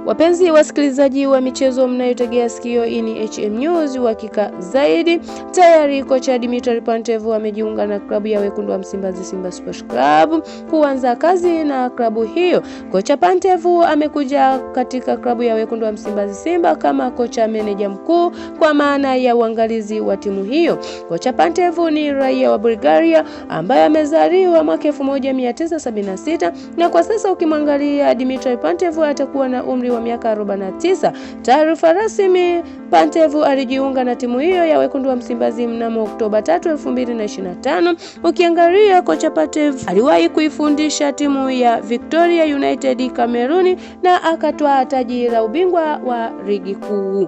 Wapenzi wasikilizaji wa michezo mnayotegea sikio, hii ni HM News uhakika zaidi. Tayari kocha Dimitri Pantev amejiunga na klabu ya wekundu wa Msimbazi Simba Sports Club kuanza kazi na klabu hiyo. Kocha Pantev amekuja katika klabu ya wekundu wa Msimbazi Simba kama kocha meneja mkuu kwa maana ya uangalizi wa timu hiyo. Kocha Pantev ni raia wa Bulgaria ambaye amezaliwa mwaka 1976 na kwa sasa ukimwangalia Dimitri Pantev atakuwa na umri wa miaka 49. Taarifa rasmi, Pantev alijiunga na timu hiyo ya wekundu wa Msimbazi mnamo Oktoba 3, 2025. Ukiangalia kocha Pantev aliwahi kuifundisha timu ya Victoria United Kameruni na akatwaa taji la ubingwa wa ligi kuu.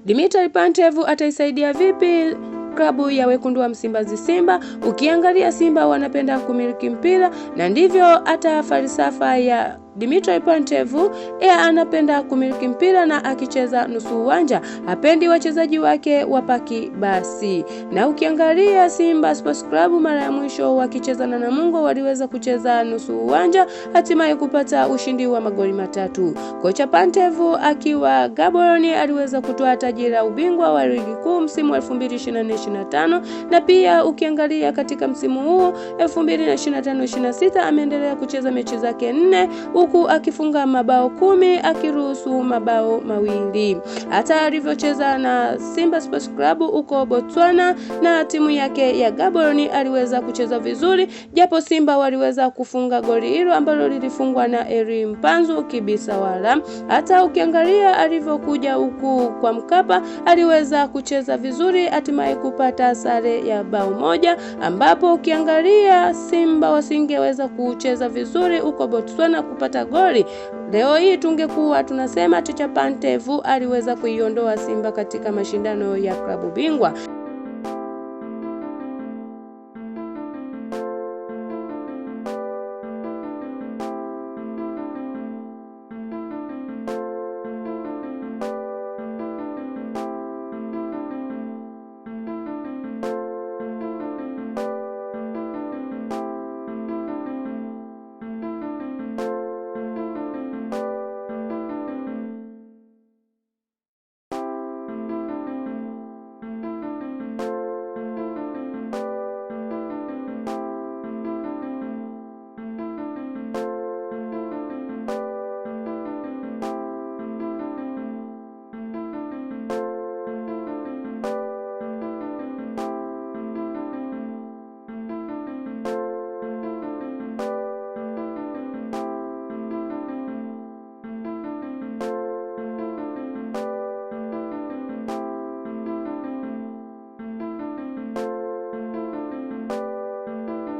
Dimitri Pantev ataisaidia vipi klabu ya wekundu wa Msimbazi Simba? Ukiangalia Simba wanapenda kumiliki mpira na ndivyo hata falsafa ya Dimitri Pantev yeye anapenda kumiliki mpira na akicheza nusu uwanja hapendi wachezaji wake wapaki basi. Na ukiangalia Simba Sports Club mara ya mwisho wakicheza na Namungo waliweza kucheza nusu uwanja hatimaye kupata ushindi wa magoli 3. Kocha Pantev akiwa Gaborone aliweza kutoa taji la ubingwa wa ligi kuu msimu 2024-2025 na pia ukiangalia katika msimu huu 2025-26 ameendelea kucheza mechi zake 4 huku akifunga mabao 10 akiruhusu mabao 2. Hata alivyocheza na Simba Sports Club huko Botswana na timu yake ya Gaborone aliweza kucheza vizuri, japo Simba waliweza kufunga goli hilo ambalo lilifungwa na Eri Mpanzu Kibisawala. Hata ukiangalia alivyokuja huku kwa Mkapa aliweza kucheza vizuri, hatimaye kupata sare ya bao 1, ambapo ukiangalia Simba wasingeweza kucheza vizuri huko Botswana kupata goli. Leo hii tungekuwa tunasema Ticha Pantev aliweza kuiondoa Simba katika mashindano ya klabu bingwa.